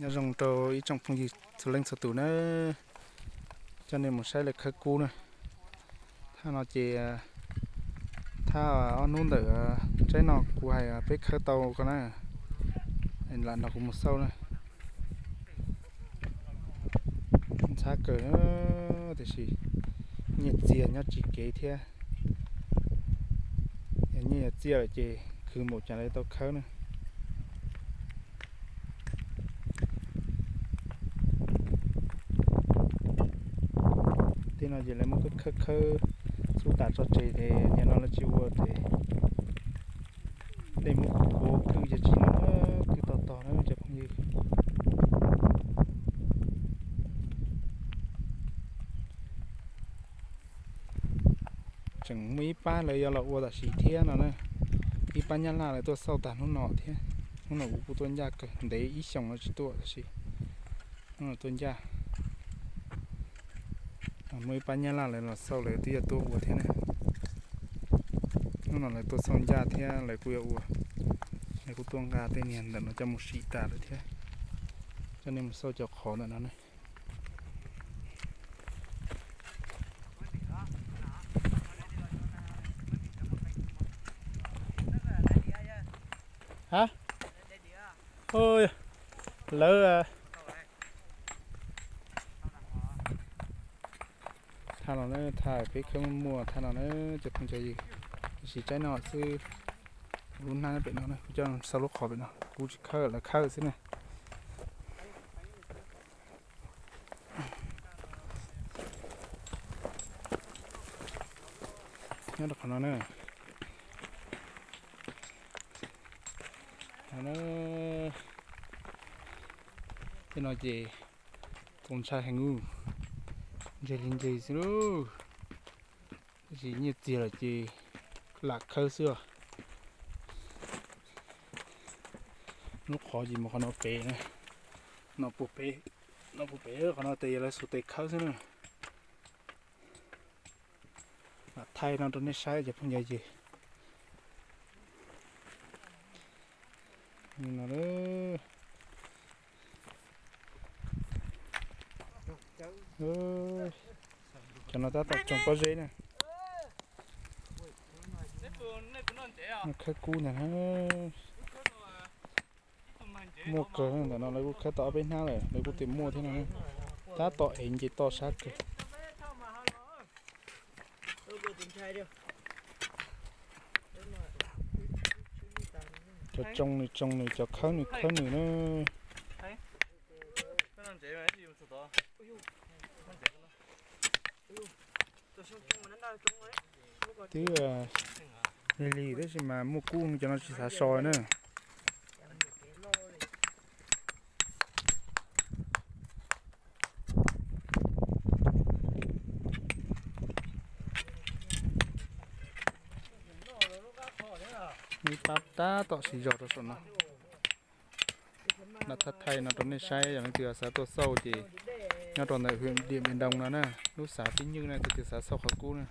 Nyob zoo rau ib tsoom phooj ywg txhua leej txhua tus na, coj nej mus saib lawv khawb kub na. Thaj no ces thaj ob hnub ntawm tsaib no kuv hais peb khawb tau ko na, lam nrog kuv mus xauj na. Ntxhab kawg na, tiam sis nyiaj txiag nyob tsis kev thiab. Yog nyiaj yog txiaj lawm ces khwv npaum cas lawv tau khawb na. Tej no ces lawv muab khawb khawb xub tas tso tseg ces nim no lawv tsis ua ces dej muab kuav kwj ces tsis no, kwj tog tog na cov phooj ywg. Tseem muaj ib pab lawv yuav los ua tam sim thiab no na. Ib pab nyab laj lawv tuaj xauj tag hnub no thiab. Hnub no kuv kuj tuaj ncaj kawg, ntev ib xyoos no tsis tuaj tab sis hnub no tuaj ncaj. Muaj ib pab nyab laj lawv los xauj lawv twb yuav tuaj ua thiab na. Hnub no lawv tuaj xauj ncaj thiab lawv kuj yuav ua. Lawv kuj tuaj nqa tej niag ntawm no coj mus sim tas lawm thiab. Coj nej mus xauj cov qhov ntawm no ne. Ha, lawv thaj no na, thaj peb khawb muaj thaj no na, cov phooj cov ywg. Tab sis tsaib no xwb, lub hnab pem no na, kuv coj xauj lub qhov pem no, kuv tsis khawb, lawv khawb xwb na. Nyob rau qhov no na. Tej no ces txaus ntshai heev, ntseg li ntseg xwb lauj. Tab sis nyiaj txiag lawm ces lam khawb xwb os. Lub qhov ces mus qhov no pem na, no puag pem, no puag pem qhov no tes yog lawv xuas tes khawb xwb na. Lam thaij no rau nej saib cov phooj ywg ces no, cov no tab tom tsoo pob zeb na. Khawb kub ntag na. Muaj kawg ntawm no lawv kuj khawb tau ob peb hnab lawm, lawv kuj tias muaj thiab no. Tab tom ev nce toj sab kawg. Cov tsoo nws tsoo nws, cov khawb nws khawb nws na. Twb lig lig tab sis mas muaj kub cov no tsis xav so na. Ib pab tab tom siv zog rau saum no. Lam thaij thaij no rau nej saib, yog leej twg xav tuaj xauj ces nyob rau ntawm huyện Điện Biên Đông no na, lub xav Pib Nywj na, tus twg xav xauj qhov kub na.